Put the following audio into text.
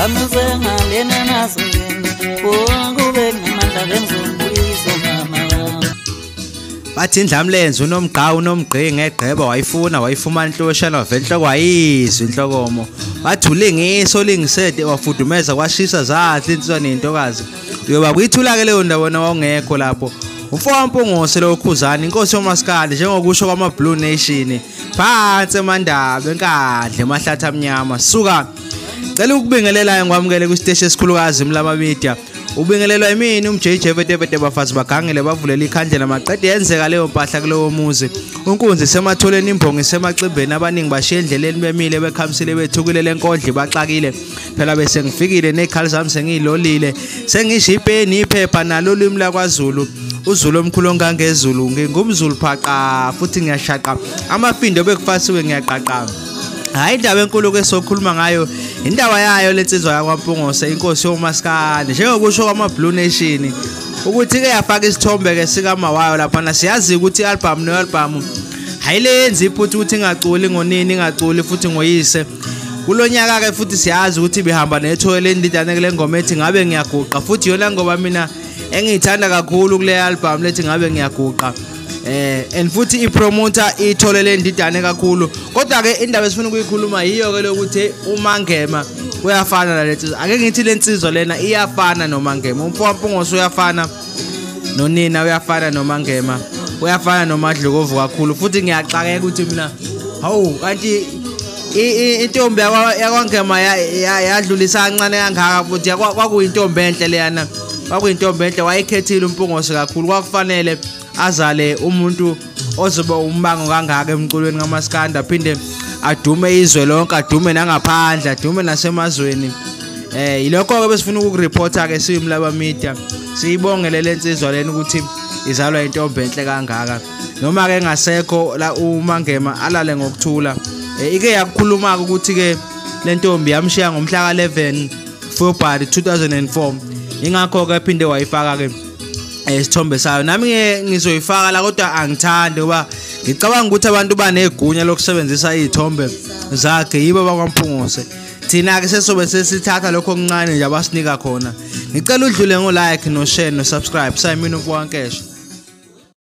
Bamzenga lena nasungeni Kube ngamandla bengizobuyisa mama wami. Bathi indlamlenze unomgqa unomgqi ngegqeba wayifuna wayifumana inhloshana wavela inhloko wayizwa inhlokomo. Bathi ulingiso olingisede wafudumeza kwashisa zahle insizwa nentokazi. Uyoba kuyithula ke leyo ndawo wawungekho lapho. UmfokaMpungose lo Khuzani inkosi yomaskandi njengokusho kwama Blue Nation phansi eMandaba eNkandla emahlathi amnyama. Suka cela ukubingelela ngikwamukele kwisiteshi esikhulukazi Mlaba Media. Ubingelelwa yimini umJJ Vetevete bafazi bagangele bavulela ikhandlela maqede yenzeka leyo mpahla kulowo muzi. Unkunzi sematholeni imbongi semaximbeni abaningi bashiya endleleni bemile bekhamisile bethukile lenkondli baxakile. Phela bese ngifikile nezikhali zami sengiyilolile sengisho ipeni iphepha nalo limi lakwaZulu. uZulu omkhulu ongangezulu ngingumZulu phaqa futhi ngiyashaqa amafindo bekufasiwe ngiyaqaqa. Hayi indaba enkulu ke sokhuluma ngayo indaba yayo lensizwa yakwaMpungose inkosi yomaskandi njengokusho kwama Blue Nation ukuthi ke yafaka isithombe ke sikama wayo lapha. Siyazi ukuthi i-album no-album hayilenzi iphutha ukuthi ingaculi ngonini ingaculi futhi ngoyise. Kulonyaka ke futhi siyazi ukuthi behamba nethole endidane kule ngoma ethi ngabe ngiyaguqa futhi yona ngoba mina engiyithanda kakhulu kule album lethi ngabe ngiyaguqa. And futhi ipromoter itholele ndidane kakhulu. Kodwa ke indaba esifuna ukuyikhuluma yiyo ke lokuthi uMangema uyafana nalensizwa. Ake ngithi lensizwa lena iyafana noMangema. UmfokaMpungose uyafana nonina, uyafana noMangema, uyafana noMadlokovu kakhulu. Futhi ngiyaxakeka ukuthi mina hawu kanti intombi yakwaNgema yadlulisa kancane kangaka futhi kwakuyintombi enhle leyana. Kwakuyintombi enhle wayekhethile uMpungose kakhulu. Kwakufanele azale umuntu ozoba umbango kangaka emculweni kaMaskandi aphinde adume izwe lonke, adume nangaphandle, adume nasemazweni. Yilokho ke besifuna ukukureporta ke siyiMlaba Media. Siyibongele lensizwa lena ukuthi izalwa intombi enhle kangaka. Noma ke ngasekho la uMangema alale ngokuthula. Ike yakukhuluma ukuthi ke lentombi yamshiya ngomhla ka-11 February 2004. Ingakho ke phinde wayifaka ke isithombe sayo. Nami ngizoyifaka la kodwa angithandi ngoba ngicabanga ukuthi abantu banegunya lokusebenzisa izithombe zakhe yibo bakwaMpungose. Thina ke sesobe sesithatha lokho okuncane nje abasinika khona. Ngicela udlule ngo like no share no subscribe. Sayimini uMfokaNkesha.